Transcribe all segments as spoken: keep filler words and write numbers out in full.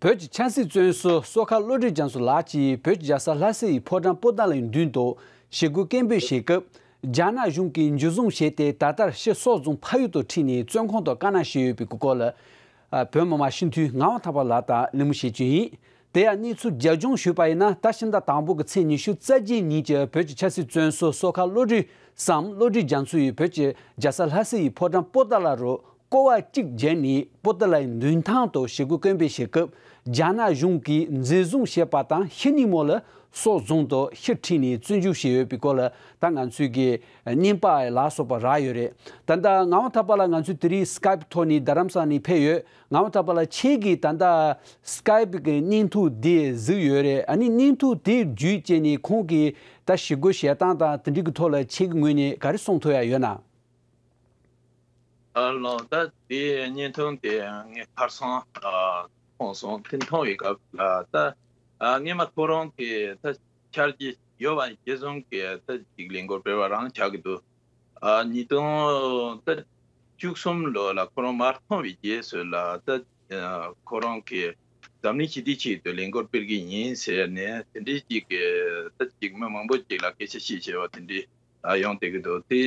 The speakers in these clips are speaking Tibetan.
བོད་ཀྱི་ཆབ་སྲིད་བཙོན་ཟུར་སོ་ཁ་བློ་གྲོས་རྒྱ་མཚོ་ལགས་ཀྱིས་བོད་ཀྱི་རྒྱལ་ས་ལྷ་སའི་ཕོ་བྲང་པོ་ཏཱ་ལའི་མདུན་དུ་ཞི་རྒོལ་སྐད་འབོད་བྱེད་སྐབས། རྒྱ་ནག་གཞུང་གིས་འཇུ་བཟུང་བྱས་ཏེ་ད་ལྟར་ཕྱིར་སོག་རྫོང་ཕ་ཡུལ་དུ་ཁྲིད་ནས་བཙོན་ཁང་དུ་བཀག་ཉར་བྱས་ཡོད་པའི་སྐོར་ལ། ཨ། བོད་མི་མང་སྤྱི་འཐུས་ངག་དབང་ཐར་པ་ལགས་དང་གླེང་མོལ་བྱེད་རྒྱུ་ཡིན། དེ་ཡང་གནས་ཚུལ་རྒྱབ་ལྗོངས་ཞུས་པ་ཡིན་ན། ད་ཕྱི་ཟླ་དང་པོ་གི་ཚེས་ཉི་ཤུ་རྩ་བརྒྱད་ཉིན་གྱི་བོད་ཀྱི་ཆབ་སྲིད་བཙོན་ཟུར་སོ་ཁ་བློ་གྲོས་སམ་བློ་གྲོས་རྒྱ་མཚོ་ཡིས་བོད་ཀྱི་རྒྱལ་ས་ལྷ་སའི་ཕོ་བྲང་པོ་ཏཱ་ལ་རུ་སྐོར་བ་གཅིག་བརྒྱབ་ནས་པོ་ཏཱ་ལའི་མདུན་ཐང་དུ་ཞི་རྒོལ་སྐད་འབོད་བྱེད་སྐབས། རྒྱ་ནག་གཞུང་གིས་འཛིན་བཟུང་བྱས་པ་དང་། ཕྱི་ཉིན་མོ་ལ་སོག་རྫོང་དུ་ཕྱིར་ཁྲིད་ནས་བཙོན་འཇུག་བྱས་ཡོད་པའི་སྐོར་ལ། ད་ང་ཚོས་ཀྱི་བརྙན་པར་ལ་སོགས་པ་རག་ཡོད་རེད། ད་ལྟ་ངག་དབང་ཐར་པ་ལགས་ང་ཚོས་དེ་རིང་སི་ཀའེ་པི་ཐོག་ནས་རྡ་རམ་ས་ལ་ནས་ཕེབས་ཡོད། ངག་དབང་ཐར་པ་ལགས་ཁྱེད་ཀྱིས་ད་ལྟ་སི་ཀའེ་པི་གི་བརྙན་ཐུང་འདི་གཟིགས་ཡོད་རེད། ཨ་ནི་བརྙན་ཐུང་དེ་བརྒྱུད་བྱས་ནས་ཁོང་གིས་ད་ཞི་རྒོལ་བྱེད་སྟངས་དང་དེ་འདྲའི་གི་ཐོག་ལ་ཁྱེད་ཀྱི་ངོས་ནས་ག་རེ་གསུང་ཐུབ་ཡ་ཡོད་ན། ཨ་ལོ། ད་དེའི་བརྙན་ཐུང་དེ་ངས་ཁ་སང་ཨ་མཐོང་སོང་། དེ་མཐོང་བའི་སྐབས་ལ་ད་ཨ་སྔས་མ་ཁོ་རང་གི་ད་འཆར་གཞི་ཡོད་པ་ཡིན་གཞི་བཟུང་གི་ད་ཅིག་ལས་འགུལ་སྤེལ་བ་རང་ཆགས་ཀྱི་འདུག་ཨ་ཉིས་སྟོང་ད་བཅུ་གསུམ་ལོ་ལ་ཁོ་རང་མར་ཐོན་པའི་རྗེས་སུ་ལ་ད་ཨ་ཁོ་རང་གི་འཛམ་གླིང་ཞི་བདེའི་ཆེད་དུ་ལས་འགུལ་སྤེལ་གྱི་ཡིན་ཟེར་ནས་དེ་འདྲའི་ཅིག་གི་ད་ཅིག་མི་མང་པོ་ཅིག་ལ་སྐད་ཆ་བཤད་བྱས་པ་དེ་འདྲའི་ཨ་ཡོང་བསྡད་ཀྱི་འདུག་དེ་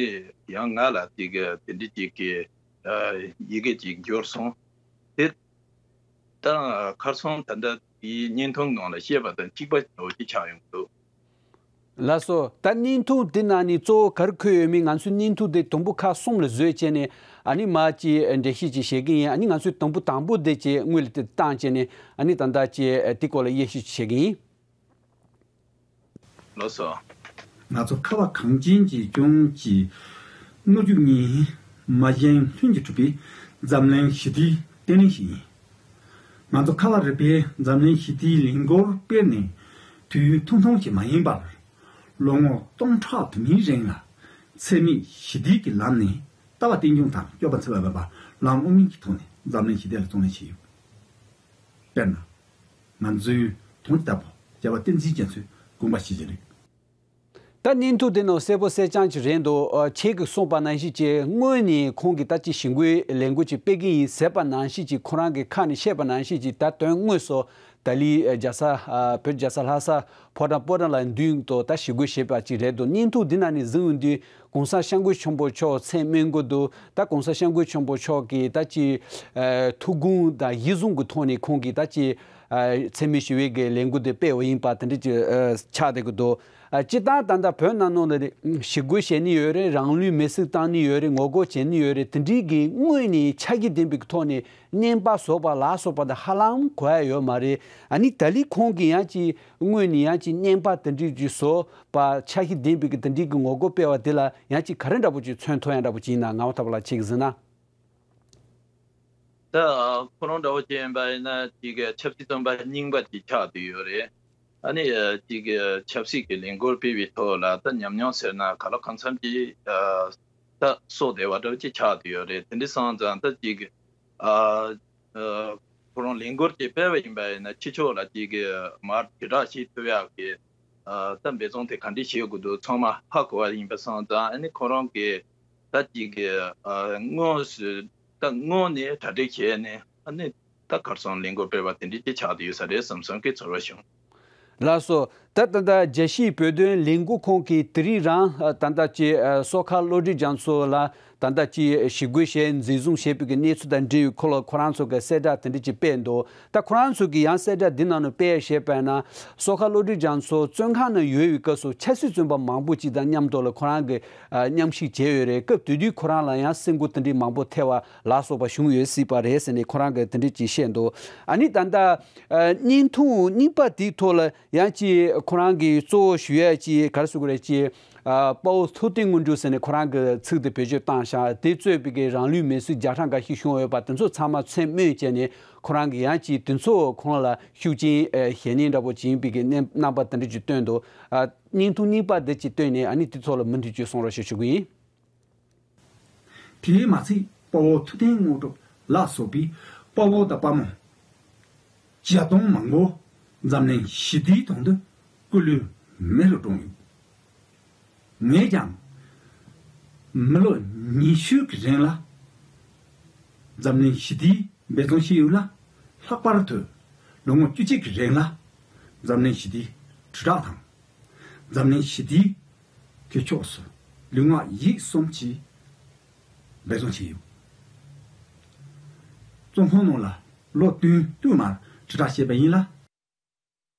ཡང་ང་ལ་དེ་གི་དེ་འདྲའི་ཅིག་གི་ཨ་ཡི་གེ་ཅིག་འབྱོར་སོང་། དེ་ད་ཁར་སང་ད་ལྟ་དེའི་བརྙན་ཐུང་ནང་ལ་བཤད་པ་དང་གཅིག་པ་འདྲ་བོ་ཅིག་ཆགས་ཡོང་གི་འདུག་ལགས་སོ། ད་བརྙན་ཐུང་འདི་ནང་ནས་གཙོ་བོ་ག་རེ་འཁོད་ཡོད་མེད་ང་ཚོས་བརྙན་ཐུང་འདི་དུམ་བུ་ཁག་གསུམ་ལ་བཟོས་བྱས་ནས། ཨ་ནི་མར་ཅིག་འགྲེལ་བཤད་ཅིག་བྱེད་ཀྱི་ཡིན། ཨ་ནི་ང་ཚོས་དུམ་བུ་དང་པོ་འདི་ཅིག་སྔོན་ལ་དེ་བཏང་བྱས་ནས། ཨ་ནི་ད་ལྟ་ཅིག་དེ་སྐོར་ལ་དབྱེ་ཞིབ་ཅིག་བྱེད་ཀྱི་ཡིན། ལགས་སོ། ང་ཚོ་ཁ་བ་གངས་ཅན་གྱི་ལྗོངས་ཀྱི་སྣོད་བཅུད་གཉིས་མ་གཞི་ལྷུན་གྱིས་གྲུབ་པའི་འཛམ་གླིང་ཞི་བདེའི་བརྟན་བརླིང་ཞིག་ཡིན། ང་ཚོ་ཁ་བ་རི་པའི་འཛམ་གླིང་ཞི་བདེའི་ལས་འགུལ་སྤེལ་ནས་དུས་ཡུན་ཐུང་ཐུང་ཞིག་མ་ཡིན་པར། ལོ་ངོ་སྟོང་ཕྲག་དུ་མའི་རིང་ལ་འཚེ་མེད་ཞི་བདེ་གི་ལམ་ནས་ལྟ་བ་རྟེན་འབྱུང་དང་སྤྱོད་པ་འཚེ་བ་མེད་པ་ལམ་དབུ་མའི་གི་ཐོག་ནས་འཛམ་གླིང་ཞི་བདེ་ལ་བརྩོན་ལེན་བྱས་ཡོད། དཔེར་ན། ང་ཚོའི་དུང་ལྟ་བུ་རྒྱལ་བ་བསྟན་འཛིན་རྒྱ་མཚོའི་དགོངས་པ་ཞིག་ཅིག་རེད། ད་བརྙན་ཐུང་དེ་ནང་གསལ་པོ་གསལ་རྐྱང་ཅིག་རེད་འདུག་ཨ། ཁྱེད་ཀྱིས་གསུངས་པ་ནང་བཞིན་གྱི་སྔོན་ནས་ཁོང་གིས་ད་ཅི་ཞི་རྒོལ་ལས་འགུལ་ཅིག་སྤེལ་གྱི་ཡིན་ཟེར་བ་ནང་བཞིན་གྱི། ཁོ་རང་གི་ཁ་ནས་བཤད་པ་ནང་བཞིན་གྱི་ད་དོན་དངོས་སུ་ད་ལི་རྒྱལ་ས། ཨ། བོད་རྒྱལ་ས་ལྷ་ས་ཕོ་བྲང་པོ་ཏཱ་ལ་མདུན་དུ་ད་ཞི་རྒོལ་བྱས་པ་ཅིག་རེད་འདུག་བརྙན་ཐུང་འདི་ནང་ནས་གཟིགས་ཡོང་དུས། གོང་ས་སྐྱབས་མགོན་ཆེན་པོ་མཆོག་མཚན་སྨོས་ཀྱི་འདུག་ད་གོང་ས་སྐྱབས་མགོན་ཆེན་པོ་མཆོག་གིས་ད་ཅི། ཨ། ཐུགས་དགོངས་དང་གཞི་བཟུང་གི་ཐོག་ནས་ཁོང་གིས་ད་ཅི། ཨ། འཚེ་མེད་ཞི་བའི་གི་ལས་འགུལ་དེ་སྤེལ་བ་ཡིན་པ་དེ་འདྲ་ཅིག་ཨ། ཆགས་བསྡད་ཀྱི་འདུག་ཨ། སྤྱིར་བཏང་ད་ལྟ་བོད་ནང་ལོགས་ལ་ཞི་རྒོལ་བྱེད་ནི་ཡོད་རེད། རང་ལུས་མེར་སྲེག་བཏང་ནི་ཡོད་རེད། ངོ་རྒོལ་བྱེད་ནི་ཡོད་རེད། དེ་འདྲའི་གི་དངོས་ནས་ཆ་རྒྱུས་ལྡན་པའི་ཐོག་ནས་བརྙན་པར་བཟོ་བ་ལ་སོགས་པ་དེ་ཧ་ལམ་གོ་ཡ་ཡོད་མ་རེད། ཨ་ནི་ད་ལི་ཁོང་གིས་ཡང་ཅིག་དངོས་ནས་ཡང་ཅིག་བརྙན་པར་དེ་འདྲའི་ཅིག་བཟོ་བ། ཆ་ཤས་ལྡན་པའི་གི་དེ་འདྲའི་གི་ངོ་རྒོལ་སྤེལ་བ་དེ་ལ་ཡང་ཅིག་ག་རེ་འདྲ་པོ་ཅིག་མཚོན་ཐུབ་ཡ་འདྲ་པོ་ཅིག་ཡིན་ན། ངག་དབང་ཐར་པ་ལགས་ཁྱེད་ཀྱིས་གཟིགས་ན། ད་ཁོ་རང་འདྲ་བོ་ཅིག་ཡིན་པ་ཡིན་ན་ཅིག་གི་ཆབ་སྲིད་བཙོན་པ་རྙིང་པ་ཅིག་ཆགས་བསྡད་ཡོད་རེད། ཨ་ནི་ཅིག་གི་ཆབ་སྲིད་ཀྱི་ལས་འགུལ་སྤེལ་བའི་ཐོག་ལ་ད་ཉམས་མྱོང་ཟེར་ན་ག་ལ་གང་འཚམ་ཅིག་ད་གསོག་བསྡད་པ་འདྲ་བོ་ཅིག་ཆགས་བསྡད་ཡོད་རེད། དེ་འདྲ་སོང་ཙང་ད་ཅིག་གི་ཨ། ཨ། ཁོ་རང་ལས་འགུལ་ཅིག་སྤེལ་བ་ཡིན་པ་ཡིན་ན་ཕྱི་ཕྱོགས་ལ་ཅིག་གི་མར་དྲིལ་བསྒྲགས་བྱེད་ཐུབ་ཡག་གི་ཨ། ད་འབད་བརྩོན་དེ་ག་འདྲས་བྱེད་དགོས་འདུག་ཚང་མ་ཧ་གོ་བ་ཡིན་པ་སོང་ཙང་། ཨ་ནི་ཁོ་རང་གི་ད་ཅིག་གི་ཨ། དངོས་སུ་ད་དངོས་ནས་གྲ་སྒྲིག་བྱས་ནས། ཨ་ནི་ད་གར་སོང་ལས་འགུལ་སྤེལ་བ་དེ་འདྲས་ཅིག་ཆགས་བསྡད་ཡོད་ས་རེད་བསམ་བསམ་གྱི་ཚོར་བ་བྱུང་། ལགས་སོ། ད་ད་ལྟ་རྒྱལ་སྤྱིའི་བོད་དོན་ལས་འགུལ་ཁང་གིས་དེ་རིང་རང་ད་ལྟ་ཅིག་སོ་ཁ་བློ་གྲོས་རྒྱ་མཚོ་ལ་ད་ལྟ་ཅིག་ཞི་རྒོལ་བྱས་འཛིན་བཟུང་བྱས་པའི་གི་གནས་ཚུལ་དང་འབྲེལ་བའི་སྐོར་ལ་ཁོ་རང་ཚོ་གི་གསལ་བསྒྲགས་དེ་འདྲ་ཅིག་སྤེལ་འདུག་ད་ཁོ་རང་ཚོ་གི་ཡང་གསལ་བསྒྲགས་འདི་ནང་ནས་སྤེལ་བྱས་པ་ཡིན་ན། སོ་ཁ་བློ་གྲོས་རྒྱ་མཚོ་བཙོན་ཁང་ནང་ཡོད་པའི་སྐབས་སུ་ཆབ་སྲིད་བཙོན་པ་མང་པོ་ཅིག་དང་མཉམ་དུ་ལ་ཁོ་རང་གི་མཉམ་ཞུགས་བྱས་ཡོད་རེད། སྐབས་དེ་དུས་ཁོ་རང་ལ་ཡང་སེམས་འགུལ་དེ་འདྲའི་མང་པོ་ཐེབས་པ་ལ་སོགས་པ་བྱུང་ཡོད་སྲིད་པ་རེད་ཟེར་ནས་ཁོ་རང་གིས་དེ་འདྲ་ཅིག་བཤད་འདུག་ཨ་ནི་ད་ལྟ་བརྙན་ཐུང་གཉིས་པ་དེའི་ཐོག་ལ་ཡང་ཅིག་ཁོ་རང་གིས་གཙོ་བོ་ཞུ་ཡ་ཅིག་ག་རེ་ཟེར་དགོས་རེད། ཅིག་ཨ། དཔའ་བོ་ཐུབ་བསྟན་དངོས་གྲུབ་ཟེར་ནས་ཁོ་རང་གི་ཚིག་དེ་བེད་སྤྱོད་བཏང་ཤག་དེ་གཙོས་པའི་གི་རང་ལུས་མེར་སྲེག་བརྒྱ་ཕྲག་འགའ་ཤས་བྱུང་ཡོད་པ་དེ་ཚོ་ཚང་མ་མཚན་སྨོས་བྱས་ནས་ཁོ་རང་གིས་ཡང་ཅིག་དེ་ཚོ་ཁོང་ལ་ཤུགས་རྐྱེན་ཨ། བྱེད་ཉེན་འདྲ་པོ་ཅིག་ཡིན་པའི་གི་རྣམ་པ་དེ་འདྲ་ཅིག་བཏོན་འདུག་ཨ། བརྙན་ཐུང་གཉིས་པ་འདི་ཅིག་བཏོན་ནས་ཨ་ནི་དེ་ཚོ་ལ་མུ་མཐུད་ཅིག་གསུང་རོགས་ཞེས་ཞུ་གི་ཡིན། དེས་མ་ཚད་དཔའ་བོ་ཐུབ་བསྟན་དངོས་གྲུབ་ལ་སོགས་པའི་དཔའ་བོ་དང་དཔའ་མོ་བརྒྱ་སྟོང་མང་པོ་འཛམ་གླིང་ཞི་བདེའི་དོན་དུ་སྐུ་ལུས་མེ་རུ་བཀྲོངས་ཡོད། ངས་ཀྱང་མི་ལོ་ཉི་ཤུ་གི་རིང་ལ་འཛམ་གླིང་ཞི་བདེའི་འབད་བརྩོན་བྱས་ཡོད་ལ། ལྷག་པར་དུ་ ལོ་ངོ་བཅུ་གཅིག་གི་རིང་ལ་འཛམ་གླིང་ཞི་བདེའི་དྲིལ་བསྒྲགས་དང་། འཛམ་གླིང་ཞི་བདེའི་གི་ཕྱོགས་སུ་ལུས་ངག་ཡིད་གསུམ་གྱིས་འབད་བརྩོན་བྱས་ཡོད། བཙོན་ཁང་ནང་ལ་ལོ་བདུན་བསྟུད་མར་དྲིལ་བསྒྲགས་བྱས་པ་ཡིན་ལ།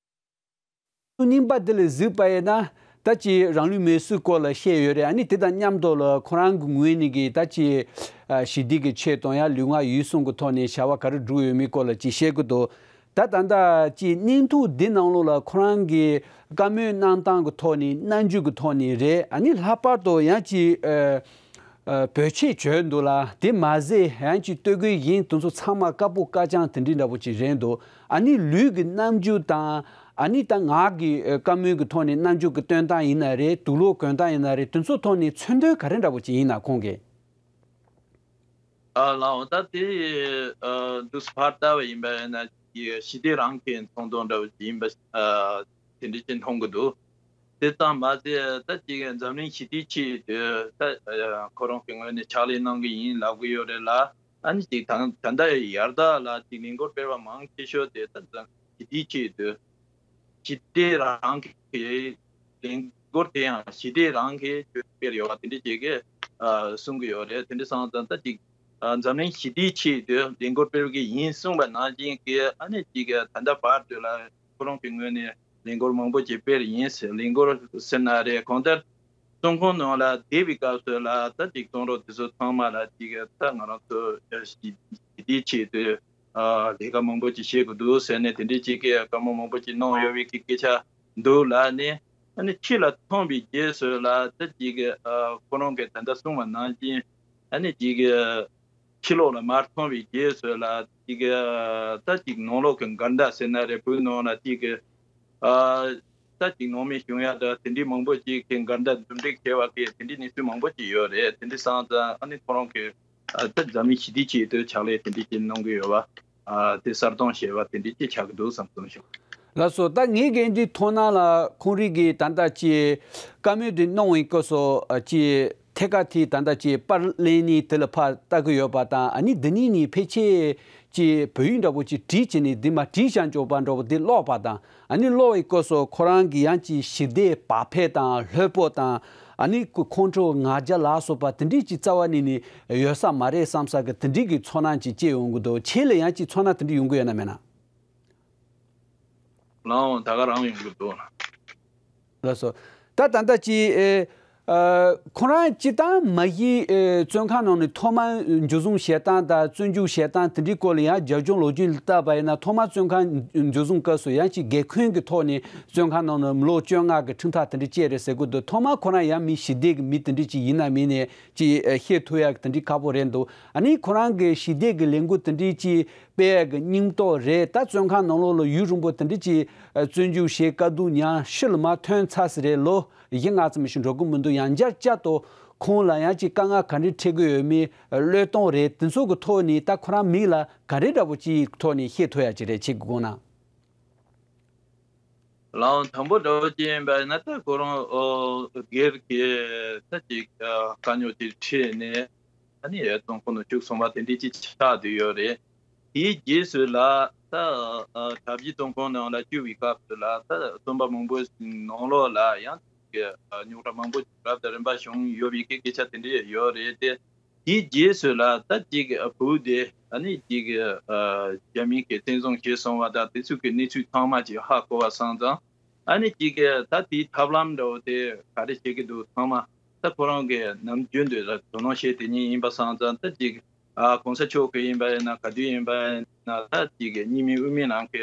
རྙིང་པ་འདི་ལ་གཟིགས་པ་ཡིན་ན། ད་ཅི་རང་ལུས་མེར་སྲེག་སྐོར་ལ་བཤད་ཡོད་རེད། ཨ་ནི་དེ་དང་མཉམ་དུ་ལ་ཁོ་རང་གི་ངོས་ནས་ཀྱི་ད་ཅི་ཨ་ཞི་བདེ་གི་ཆེད་དང་ཡང་ལུས་ངག་ཡིད་གསུམ་གི་ཐོག་ནས་བྱ་བ་ག་རེ་བསྒྲུབས་ཡོད་མེད་སྐོར་ལ་ཅིག་བཤད་གི་འདུག་ད་ད་ལྟ་ཅི་བརྙན་ཐུང་འདི་ནང་ལོགས་ལ་ཁོ་རང་གི་བཀའ་མོལ་གནང་སྟངས་ཀྱི་ཐོག་ནས་རྣམ་འགྱུར་གྱི་ཐོག་ནས་རེད། ཨ་ནི་ལྷག་པར་དུ་ཡང་ཅི་ཨ་ཨ་བོད་ཆས་གྱོན་འདུག་ལ། དེ་མ་ཟད་ཡང་ཅི་སྟོད་གོས་ཡིན་དེ་ཚོ་ཚང་མ་དཀར་པོ་དཀར་རྐྱང་དེ་འདྲའི་འདྲ་པོ་ཅིག་རེད་འདུག་ཨ་ནི་ལུས་ཀྱི་རྣམ་འགྱུར་དང་། ཨ་ནི་ད་ངག་གི་ཨ་བཀའ་མོལ་གྱི་ཐོག་ནས་རྣམ་འགྱུར་གྱི་སྟོན་སྟངས་ཡིན་ན་རེད། དུག་ལོག་གོན་སྟངས་ཡིན་ན་རེད། དེ་ཚོ་ཐོག་ནས་མཚོན་དོན་ག་རེ་འདྲ་པོ་ཅིག་ཡིན་ན་ཁོང་གིས། ཨ་ལའོ་ད་དེ་ཨ་འདུག་སེ་ཕར་ལྟ་བ་ཡིན་པ་ཡིན་ན་ཡི་ཞི་བདེ་རང་གི་ཚོགས་འདུ་འདྲ་བོ་ཅིག་ཡིན་པ་ཨ་དེ་འདྲ་ཅིག་མཐོང་གི་འདུག་དེ་ཙམ་མ་ཟད་ད་ཅིག་འཛམ་གླིང་ཞི་བདེའི་ཆེད་དུ་ད་ཨ་ཁོ་རང་གི་ངོས་ནས་ཕྱག་ལས་གནང་གི་ཡིན་ལབ་གི་ཡོད་རེད་ལ། ཨ་ནི་ཅིག་ད་ད་ལྟ་ཡར་ད་ལ་ཅིག་ལས་འགུལ་སྤེལ་བ་མང་ཆེ་ཤོས་དེ་ད་ཞི་བདེའི་ཆེད་དུ། ཞི་བདེ་རང་གི་ལས་འགུལ་དེ་ཡང་ཞི་བདེ་རང་གིས་སྤེལ་ཡོད་པ་དེ་འདྲ་ཅིག་གིས་ཨ་གསུང་གི་ཡོད་རེད། དེ་འདྲ་སོང་ཙང་ད་ཅིག་ཨ་འཛམ་གླིང་ཞི་བདེའི་ཆེད་དུ་ལས་འགུལ་སྤེལ་གི་ཡིན་གསུངས་པ་ནང་བཞིན་གྱི་ཨ་ནི་ཅིག་ད་ལྟ་བར་དུ་ལ་ཁོ་རང་གི་ངོས་ནས་ལས་འགུལ་མང་པོ་ཅིག་སྤེལ་ཡིན་ཟེར། ལས་འགུལ་ཟེར་ན་རེད། གང་ལྟར་བཙོན་ཁང་ནང་ལ་བསྡད་པའི་སྐབས་སུ་ལ་ད་ཅིག་བཙོན་རོགས་དེ་ཚོ་ཚང་མ་ལ་ཅིག་ད་ང་རང་ཚོ་ཞི་བདེའི་ཆེད་དུ་ཨ་ལས་ཀ་མང་པོ་ཅིག་བྱེད་དགོས་འདུག་ཟེར་ནས་དེ་འདྲའི་ཅིག་གི་བཀའ་མོལ་མང་པོ་ཅིག་གནང་ཡོད་པའི་གི་སྐད་ཆ་འདུག་ལ་ནི། ཨ་ནི་ཕྱི་ལ་ཐོན་པའི་རྗེས་སུ་ལ་ད་ཅིག་གི་ཨ་ཁོ་རང་གི་ད་ལྟ་གསུངས་པ་ནང་བཞིན་ཨ་ནི་ཅིག་གི་ཕྱི་ལོགས་ལ་མར་ཐོན་པའི་རྗེས་སུ་ལ་ཅིག་གི་ཨ་ད་ཅིག་ནང་ལོགས་ཀྱི་འགལ་ཟླ་ཟེར་ན་རེད། བོད་ནང་ལ་ཅིག་གི་ཨ་ད་ཅིག་ནང་མི་བྱུང་ཡ་ད་དེ་འདྲའི་མང་པོ་ཅིག་གི་འགལ་ཟླ་འདུམ་འགྲིག་བྱས་པ་གི་དེ་འདྲའི་གནས་ཚུལ་མང་པོ་ཅིག་ཡོད་རེད། དེ་འདྲའི་སོང་ཙང་ཨ་ནི་ཁོ་རང་གི་ཨ་ད་འཛམ་གླིང་ཞི་བདེའི་ཆེད་དུ་ཕྱག་ལས་དེ་འདྲའི་ཅིག་གནང་གི་ཡོད་པ་ཨ་དེ་གསལ་སྟོན་བྱས་པ་དེ་འདྲའི་ཅིག་ཆགས་ཀྱི་འདུག་བསམ་སོང་ཞུ། ལགས་སོ། ད་ངའི་འགན་འདི་མཐོང་སྣང་ལ་ཁོང་རིགས་ཀྱི་ད་ལྟ་ཅིག་བཀའ་མོལ་འདི་གནང་བའི་སྐབས་སུ་ཨ་ཅིག་ཐད་ཀར་དེ་ད་ལྟ་ཅིག་པར་ལེན་ནི་དེ་ལ་ཕར་ལྟ་གི་ཡོད་པ་དང་། ཨ་ནི་འདི་ནས་ནི་ཕལ་ཆེར་ཅིག་བོད་ཡིག་འདྲ་པོ་ཅིག་བྲིས་བྱས་ནས་འདི་མ་བྲིས་ཀྱང་ཆོག་པ་འདྲ་པོ་འདི་ཀློག་པ་དང་། ཨ་ནི་ཀློག་པའི་སྐབས་སུ་ཁོ་རང་གི་ཡང་ཅིག་ཞི་བདེ་བག་ཕེབས་དང་ལྷོད་པོ་དང་། ཨ་ནི་ཁོ་ཁོང་ཁྲོ་ང་རྒྱལ་ལ་སོགས་པ་དེ་འདྲས་ཅིག་རྩ་བ་ནས་ནི་ཡོད་ས་མ་རེད་བསམ་ས་གི་དེ་འདྲས་ཀྱི་ཚོར་སྣང་ཅིག་སྐྱེ་ཡོང་གི་འདུག་ཁྱེད་ལ་ཡང་ཅིག་ཚོར་སྣང་དེ་འདྲས་ཡོང་གི་ཡོད་ན་མེད་ན། ལའང་ད་ག་རང་ཡོང་གི་འདུག་ལགས་སོ། ད་ད་ལྟ་ཅི་ཨེ་ཨ་ཁོ་རང་སྤྱིར་བཏང་མ་གཞི་ཨེ་བཙོན་ཁང་ནང་ནས་ཐོག་མར་འཇུ་བཟུང་བྱེད་སྟངས་དང་བཙོན་འཇུག་བྱེད་སྟངས་དེ་འདྲའི་སྐོར་ལ་ཡང་རྒྱབ་ལྗོངས་ལོ་རྒྱུས་ལ་བལྟས་པ་ཡིན་ན། ཐོག་མར་བཙོན་ཁང་འཇུ་བཟུང་སྐབས་སུ་ཡང་ཅིག་སྒེར་འཁོན་གྱི་ཐོག་ནས་བཙོན་ཁང་ནང་ནས་ལོ་བཅོ་ལྔ་གི་ཁྲིམས་ཐག་དེ་འདྲ་བཅད་རེད་ཟེར་གྱི་འདུག་ཐོག་མར་ཁོ་རང་ཡང་མི་ཞི་བདེ་གི་མི་དེ་འདྲ་ཅིག་ཡིན་ན་མིན་ནས་ཅིག་ཨེ་བཤད་ཐུབ་ཡག་དེ་འདྲའི་ཁག་པོ་རེད་འདུག་ཨ་ནི་ཁོ་རང་གི་ཞི་བདེ་གི་ལས་འགུལ་དེ་འདྲའི་ཅིག་སྤེལ་ཡག་གི་སྙིང་སྟོབས་རེད། ད་བཙོན་ཁང་ནང་ལོགས་ལ་ཡུན་རིང་པོ་དེ་འདྲ་ཅིག་ཨ་བཙོན་འཇུག་བྱས་དཀའ་སྡུག་མྱངས་ཕྱི་ལ་མར་ཐོན་ཚར་ཟིན་རེད། ལོ་བཞི་ལྔ་ཙམ་ཞིག་འགྲོ་གི་མི་འདུག་ཡང་བསྐྱར་བསྐྱར་དུ་ཁོང་ལ་ཡང་ཅིག་དཀའ་ངལ་ག་འདྲ་འཕྲད་ཀྱི་ཡོད་མེད་བློས་གཏོང་རེད། དེ་ཚོ་གི་ཐོག་ནས་ད་ཁོ་རང་མིག་ལ་ག་རེ་འདྲ་པོ་ཅིག་ཐོག་ནས་ཤེས་ཐུབ་ཡག་ཅིག་རེད། ཁྱེད་ཀྱི་དགོངས་ན། ལའང་དང་པོ་འདྲ་བོ་ཅིག་ཡིན་པ་ཡིན་ན། ད་ཁོ་རང་ཨོ་སྒེར་གྱི་ད་ཅིག་ཨ་དཀའ་རྙོག་ཅིག་འཕྲད་ནས་ཨ་ནི་ཡ་བཙོན་ཁང་དུ་བཅུག་སོང་བ་དེ་འདྲ་ཅིག་ཆགས་བསྡད་ཡོད་རེད། དེའི་རྗེས་སུ་ལ་ད་ཨ་གྲྭ་བཞི་བཙོན་ཁང་ནང་ལ་བཅུག་པའི་སྐབས་སུ་ལ་ད་བཙོན་པ་མང་པོ་ནང་ལོགས་ལ་ཡང་ཅིག་ཨ་རྙོག་དྲ་མང་པོ་རབ་དང་རིམ་པ་བྱུང་ཡོད་པའི་སྐད་ཆ་དེ་འདྲ་ཡོད་རེད་དེ། དེའི་རྗེས་སུ་ལ་ད་ཅིག་བོད་དེ་ཨ་ནི་ཅིག་རྒྱ་མི་གིས་བཙན་བཟུང་བྱས་སོང་བ་དང་དེ་ཚོ་གི་གནས་ཚུལ་ཚང་མ་ཅིག་ཧ་གོ་བ་སོང་ཙང་། ཨ་ནི་ཅིག་ད་དེའི་ཐབས་ལམ་འདྲ་བོ་དེ་ག་རེ་བྱེད་ཀྱི་འདུག་ཚང་མ་ད་ཁོ་རང་གིས་ནམ་རྒྱུན་དུ་ལ་དོ་སྣང་བྱེད་དེ་ཉིད་ཡིན་པ་སོང་ཙང་། ད་ཅིག་ཨ་གོང་ས་མཆོག་གིས་ཡིན་པ་ཡིན་ན་ག་དུས་ཡིན་པ་ཡིན་ན་ད་ཅིག་གཉིས་སྨན་དབུ་མའི་ལམ་གྱི་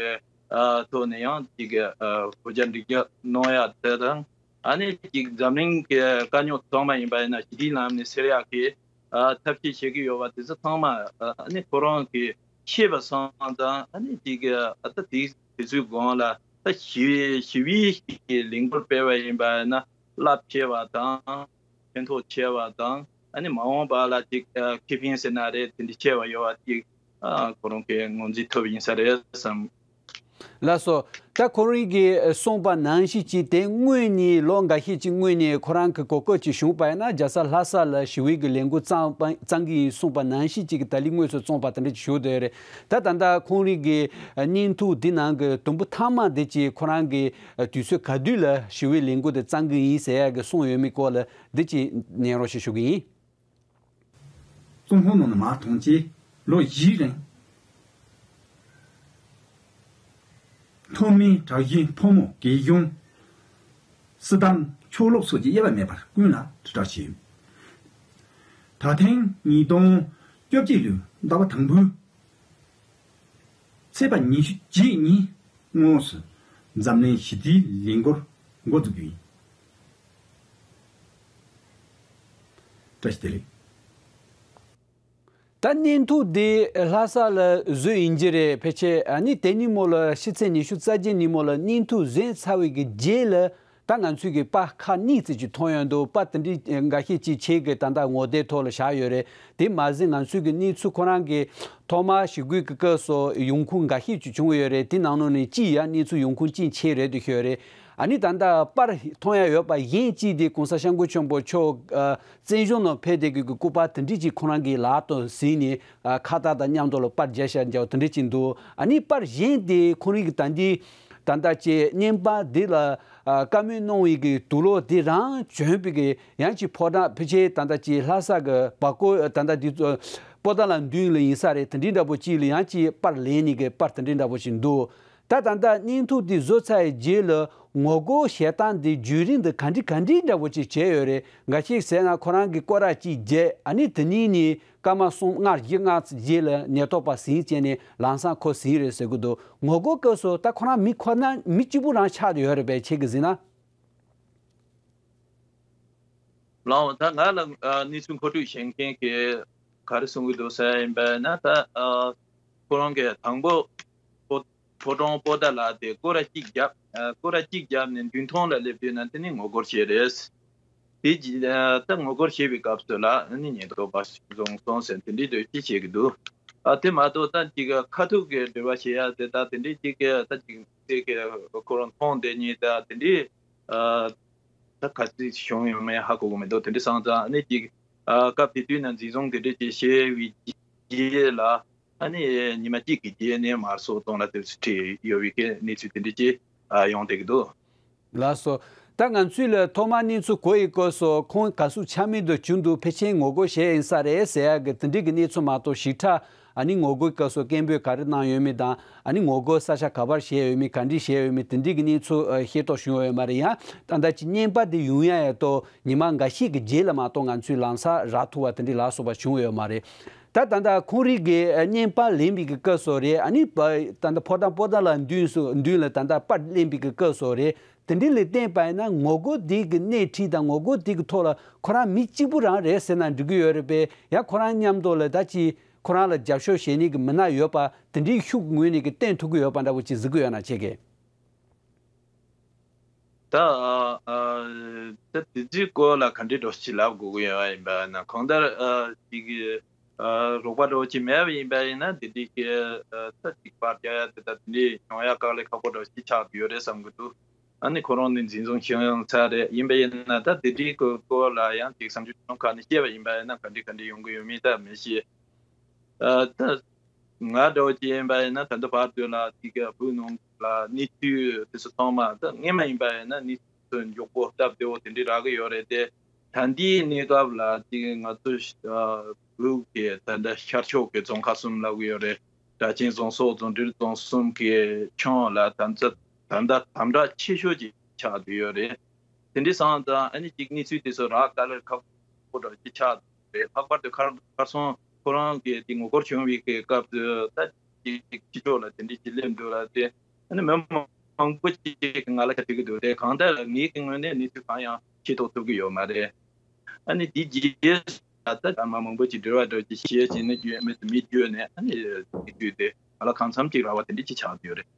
ཨ་ཐོག་ནས་ཡང་ཅིག་ཨ་གོ་བརྡ་འདྲི་རྒྱག་གནང་ཡ་དེ་དང་། ཨ་ནི་ཅིག་འཛམ་གླིང་གི་དཀའ་རྙོག་ཚང་མ་ཡིན་པ་ཡིན་ན་ཞི་བདེའི་ལམ་ནས་སེལ་ཡག་གི་ཨ་ཐབས་ཤེས་བྱེད་ཀྱི་ཡོད་པ་དེ་ཚོ་ཚང་མ་ཨ་ནི་ཁོ་རང་གིས་ཤེས་པ་སོང་ཙང་། ཨ་ནི་ཅིག་ཨ་ད་དེ་དེ་ཚོའི་སྒང་ལ་ད་ཞི་བའི་ཞི་བའི་གི་ལས་འགུལ་སྤེལ་བ་ཡིན་པ་ཡིན་ན་རླབས་ཆེ་བ་དང་ཕན་ཐོགས་ཆེ་བ་དང་། ཨ་ནི་མ་འོངས་པ་ལ་ཅིག་ཨ་ཁེ་ཕན་ཟེར་ན་རེད། དེ་འདྲ་ཆེ་བ་ཡོད་པ་ཅིག་ཨ་ཁོ་རང་གིས་ངོས་འཛིན་ཐུབ་ཡིན་ས་རེད་བསམ། ལགས་སོ། ད་ཁོང་རང་གིས་གསུངས་པ་ནང་བཞིན་གྱིས་དེ་སྔོན་ནས་ལོ་འགའ་ཤས་ཀྱི་སྔོན་ནས་ཁོ་རང་གི་གོ་སྐབས་ཅིག་བྱུང་པ་ཡིན་ན་རྒྱལ་ས་ལྷ་ས་ལ་ཞི་བའི་གི་ལས་འགུལ་བརྩམས་པ་བརྩམས་གི་ཡིན་གསུངས་པ་ནང་བཞིན་གྱིས་གི་ད་ལི་དངོས་སུ་བཙོངས་པ་དེ་འདྲ་ཅིག་ཞུ་བསྡད་ཡོད་རེད། ད་ད་ལྟ་ཁོང་རང་གི་བརྙན་ཐུང་འདི་ནང་གི་དུམ་བུ་མཐའ་མ་འདི་ཅིག་ཁོ་རང་གི་དུས་ཚོད་ག་དུས་ལ་ཞི་བའི་ལས་འགུལ་དེ་བརྩམས་གི་ཡིན་ཟེར་ཡ་གི་གསུངས་ཡོད་མེད་སྐོར་ལ་འདི་ཅིག་ཉན་རོགས་ཞེས་ཞུ་གི་ཡིན། ཙུང་ཧོ་ནང་ནས་མར་ཐོན་རྗེས་ལོ་བཞིའི་རིང་ཐོན་མིའི་གྲྭ་བཞིན་ཕོ་མོ་རྒན་གཞོན་སྲིད་དམ་ཕྱོགས་ལོག་སོགས་ཀྱི་དབྱེ་བ་མེད་པར་ཀུན་ལ་དྲིལ་བསྒྲགས་བྱས་ཡོད། ད་ཐེངས་ཉིས་སྟོང་བཅོ་བརྒྱད་ལོའི་ཟླ་བ་དང་པོའི་ཚེས་པ་ཉི་ཤུ་རྗེས་ཉིན་དངོས་སུ་འཛམ་གླིང་ཞི་བདེའི་ལས་འགུལ་འགོ་འཛུགས་རྒྱུ་ཡིན། བཀྲ་ཤིས་བདེ་ལེགས། ད་བརྙན་ཐུང་འདི་ལྷ་ས་ལ་བཟོས་ཡིན་གྱི་རེད། ཕལ་ཆེར་ཨ་ནི་དེ་ཉིན་མོ་ལ་ཕྱི་ཚེས་ཉི་ཤུ་རྩ་བརྒྱད་ཉིན་མོ་ལ་བརྙན་ཐུང་བཟོས་ཚར་བའི་གི་རྗེས་ལ་ད་ང་ཚོས་གི་པར་ཁག་གཉིས་ཙམ་ཅིག་མཐོང་ཡོང་འདུག་པར་དེ་འདྲའི་འགའ་ཤས་ཅིག་ཁྱེད་ཀྱི་ད་ལྟ་ངོ་དེབ་ཐོག་ལ་བཞག་ཡོད་རེད། དེ་མ་ཟད་ང་ཚོས་གི་གནས་ཚུལ་ཁོ་རང་གི་ཐོག་མར་ཞི་རྒོལ་གི་སྐབས་སུ་ཡོང་ཁུངས་འགའ་ཤས་ཅིག་བྱུང་ཡོད་རེད། དེ་ནང་ལོགས་ནས་གཅིག་ཡང་གནས་ཚུལ་ཡོང་ཁུངས་གཅིག་ཁྱེད་རེད་འདུག་ཤོད་རེད། ཨ་ནི་ད་ལྟ་པར་མཐོང་ཡ་ཡོད་པ་གཞན་གཅིག་དེ་གོང་ས་སྐྱབས་མགོན་ཆེན་པོ་མཆོག་ཨ་བཙན་བྱོལ་ནང་ཕེབས་བསྡད་ཀྱི་སྐུ་པར་དེ་འདྲ་ཅིག་ཁོ་རང་གི་ལག་ཏུ་ཟིན་ནས་ཨ་ཁ་བཏགས་དང་མཉམ་དུ་ལ་པར་རྒྱག་བཞག་འཇོག་དེ་འདྲ་ཅིག་འདུག་ཨ་ནི་པར་གཞན་དེ་ཁོ་རང་གི་ད་འདི་ད་ལྟ་ཅིག་བརྙན་པར་འདི་ལ་ཨ་བཀའ་མོལ་གནང་བའི་གི་དུག་ལོག་དེ་རང་བྱོན་པའི་གི་ཡང་ཅིག་ཕོ་བྲང་ཕལ་ཆེར་ད་ལྟ་ཅིག་ལྷ་ས་གི་བར་སྐོར་ད་ལྟ་འདི་ཚོ་པོ་ཏཱ་ལ་མདུན་ལ་ཡིན་ས་རེད། དེ་འདྲའི་འདྲ་པོ་ཅིག་ལ་ཡང་ཅིག་པར་ལེན་ནས་གི་པར་དེ་འདྲའི་འདྲ་པོ་ཅིག་འདུག་ད་ད་ལྟ་བརྙན་ཐུང་འདི་བཟོ་ཚར་བའི་རྗེས་ལ་ངོ་རྒོལ་བྱེད་སྟངས་འདི་བརྒྱུད་རིམ་འདི་ག་འདྲ་ག་འདྲའི་འདྲ་པོ་ཅིག་བྱས་ཡོད་རེད། འགའ་ཤས་ཟེར་ན་ཁོ་རང་གི་སྐོར་ར་ཅིག་བརྒྱབ་ཨ་ནི་དེ་ཉིན་ནས་སྐར་མ་གསུམ་ལྔ་བཞི་ལྔ་རྗེས་ལ་ཉེན་རྟོག་པ་ཟིན་བྱས་ནས་ལམ་སང་ཁོ་ཟིན་རེད་ཟེར་གི་འདུག་ངོ་རྒོལ་སྐབས་སུ་ད་ཁོ་རང་མི་ཁོ་ན་མི་གཅིག་པུ་རང་ཆགས་ཡོད་རེད་པས། ཁྱེད་ཀྱིས་ཟིན་ན། ལགས་འོང་། ད་ང་ལ་ཨ་གནས་ཚུལ་མཁོ་སྤྲོད་བྱེད་མཁན་གྱིས་ག་རེ་གསུང་གི་འདུག་ཟེར་ཡིན་པས་ན། ད་ཨ་ཁོ་རང་གིས་དང་པོ་ཕོ་ཕོ་བྲང་པོ་ཏཱ་ལ་དེ་སྐོར་ར་གཅིག་བརྒྱབ། ཨ་སྐོར་ར་གཅིག་བརྒྱབ་ནས་མདུན་ཐང་ལ་སླེབས་དུས་ན་དེ་ནི་ངོ་རྒོལ་བྱས་རེད། དེ་རྗེས་ཨ་ད་ངོ་རྒོལ་བྱས་པའི་སྐབས་སུ་ལ་ཨ་ནི་ཉེན་རྟོག་པ་བཟུང་སོང་ཟེར་དེ་འདྲའི་འདོད་སྤྱི་བྱེད་ཀྱི་འདུག་ཨ་དེ་མ་གཏོགས་ད་ཅིག་ཁ་ཐུག་གི་འབྲེལ་བ་བྱེད་ཡ་དེ་ད་དེ་འདྲའི་ཅིག་ད་ཅིག་དེ་གི་ཁོ་རང་མཐོང་བསྡད་མཁན་ད་དེ་འདྲའི་ཨ་ད་ག་ཚོད་བྱུང་ཡོད་མེད་ཧ་གོ་གི་མི་འདུག་དེ་འདྲ་སོང་ཙང་ཨ་ནི་ཅིག་ཨ་སྐབས་དེ་དུས་ན་འཛིན་བཟུང་དེ་འདྲ་ཅིག་བྱས་པའི་རྗེས་ལ་ཨ་ནི་ཉི་མ་གཅིག་གི་རྗེས་ནས་མར་སོ་གཏོང་ལ་དེ་ཚོ་ཁྲིད་ཡོད་པའི་གི་གནས་ཚུལ་དེ་འདྲ་ཅིག་ཨ་ཡོང་བསྡད་ཀྱི་འདུག་ལགས་སོ། ད་ང་ཚོས་ལ་ཐོག་མར་གནས་ཚུལ་གོ་ཡི་སྐབས་སུ་ཁོང་ག་ཟུག་ཆ་མེད་དུ་བྱུང་འདུག་ཕལ་ཆེར་ངོ་རྒོལ་བྱས་ཡིན་ས་རེད་ཟེར་ཡ་གི་དེ་འདྲའི་གི་གནས་ཚུལ་མ་གཏོགས་ཞིབ་ཕྲ་ཨ་ནི་ངོ་རྒོལ་སྐབས་སུ་སྐད་འབོད་ག་རེ་གནང་ཡོད་མེད་དང་ཨ་ནི་ངོ་རྒོལ་ས་ཆ་ག་པར་བྱས་ཡོད་མེད་ག་འདྲས་བྱས་ཡོད་མེད་དེ་འདྲའི་གི་གནས་ཚུལ་ཨ་ཤེས་རྟོགས་བྱུང་ཡོད་མ་རེད། ཡང་ད་ལྟ་ཅིག་བརྙན་པར་དེ་ཡོང་ཡ་ཡ་ཏོ་ཉི་མ་འགའ་ཤས་ཀྱི་རྗེས་ལ་མ་གཏོགས་ང་ཚོས་ལམ་སང་རག་ཐུབ་པ་དེ་འདྲའི་ལགས་སོ་པ་བྱུང་ཡོད་མ་རེད། ད་ད་ལྟ་ཁོང་རིགས་ཀྱི་བརྙན་པར་ལེན་པའི་གི་སྐབས་སུ་རེད། ཨ་ནི་པ་ད་ལྟ་ཕོ་བྲང་པོ་ཏཱ་ལ་མདུན་སུ་མདུན་ལ་ད་ལྟ་པར་ལེན་པའི་གི་སྐབས་སུ་རེད། དེ་འདྲའི་ལས་བརྟེན་པ་ཡིན་ན་ངོ་རྒོལ་འདི་གི་སྣེ་ཁྲིད་དང་ངོ་རྒོལ་འདི་གི་ཐོག་ལ་ཁོ་རང་མི་གཅིག་པུ་རང་རེད་ཟེར་ན་འགྲིག་གི་ཡོད་རེད་པས། ཡང་ཁོ་རང་མཉམ་དུ་ལ་ད་ཅི་ཁོ་རང་ལ་རྒྱབ་སྐྱོར་བྱེད་ནི་གི་མི་སྣ་ཡོད་པ་དེ་འདྲའི་ཤུགས་ངོས་ནས་གི་བསྟན་ཐུབ་ཀྱི་ཡོད་པ་འདྲ་པོ་ཅིག་གཟིགས་ཀྱི་ཡོད་ན་ཁྱེད་ཀྱིས། ད་ཨ་ཨ་ད་དེ་ཚོའི་སྐོར་ལ་ག་འདྲའི་འགྲོ་ཅི་ལབ་དགོས་ཀྱི་ཡོད་ཡིན་པ་ན། གང་ལྟར་ཨ་ཅིག་ཨ་རོགས་པ་འགྲོ་ཅི་མེད་པ་ཡིན་པ་ཡིན་ན་དེ་འདྲའི་གི་ཨ་ད་ཅིག་པར་རྒྱག་ཡ་དེ་ད་དེ་འདྲའི་བྱུང་ཡ་དཀའ་ལས་ཁག་པོ་འགྲོ་ཅི་ཆགས་ཀྱི་ཡོད་རེད་བསམ་གྱི་འདུག་ཨ་ནི་ཁོ་རང་ནི་འཛིན་བཟུང་བྱུང་ཡང་ཚར་རེད། ཡིན་པ་ཡིན་ན་ད་དེ་འདྲའི་གི་སྐོར་ལ་ཡང་ཅིག་བསམ་ཚུལ་ཁ་ནས་བཤད་པ་ཡིན་པ་ཡིན་ན་ག་འདྲ་ག་འདྲ་ཡོང་གི་ཡོད་མེད་ད་མི་ཤེས། ཨ་ད་ང་འདྲ་བོ་ཅིག་ཡིན་པ་ཡིན་ན་ད་ལྟ་བར་དུ་ལ་དེ་ག་བོད་ནང་ལ་གནས་ཚུལ་དེ་ཚོ་ཚང་མ་ད་སྔས་མ་ཡིན་པ་ཡིན་ན་གནས་ཚུལ་མགྱོགས་པོ་སྟབས་བདེ་བོ་དེ་འདྲ་རག་གི་ཡོད་རེད་དེ། ད་ལྟའི་གནས་སྐབས་ལ་དེ་ང་ཚོ་ཨ་བོད་ཀྱི་ད་ལྟ་ཤར་ཕྱོགས་ཀྱི་རྫོང་ཁག་གསུམ་ལབ་གི་ཡོད་རེད། སྦྲ་ཆེན་རྫོང་སོག་རྫོང་སྒྲིལ་རྫོང་གསུམ་གྱི་ཁྱོན་ལ་ད་ལྟ་ད་ལྟ་དམ་དྲག་ཆེ་ཤོས་ཅིག་ཆགས་བསྡད་ཡོད་རེད། དེ་འདྲའི་སོང་ཙང་ཨ་ནི་ཅིག་གནས་ཚུལ་དེ་ཚོ་རག་དཀའ་ལས་ཁག་པོ་འདྲ་ཅིག་ཆགས་འདུག་རེད། ལྷག་པར་དུ་ཁར་ཁར་སང་ཁོ་རང་གི་དེ་ངོ་རྒོལ་བྱུང་བའི་གི་སྐབས་དུ་ད་ཅིག་ཕྱི་ཕྱོགས་ལ་དེ་འདྲའི་ཅིག་སླེབས་འདུག་ལ་དེ་ཨ་ནི་མི་མང་པོ་ཅིག་གི་ང་ལ་ཁ་ཐུག་གི་འདུག་རེད། གང་ལྟར་ངའི་གི་ངོས་ནས་གནས་ཚུལ་གང་ཡང་ཤེས་རྟོགས་ཐུབ་ཀྱི་ཡོད་མ་རེད། ཨ་ནི་དེ་རྗེས་ད་ལྟ་ཨ་མ་མང་པོ་ཅིག་འབྲེལ་བ་འདྲ་ཅིག་བྱས་བྱས་ནས་བརྗོད་མི་མི་བརྗོད་ནས་ཨ་ནི་དེ་དུས་དེ་ང་ལ་གང་འཚམ་ཅིག་རག་པ་དེ་འདྲ་ཅིག་ཆགས་ཡོད་རེད།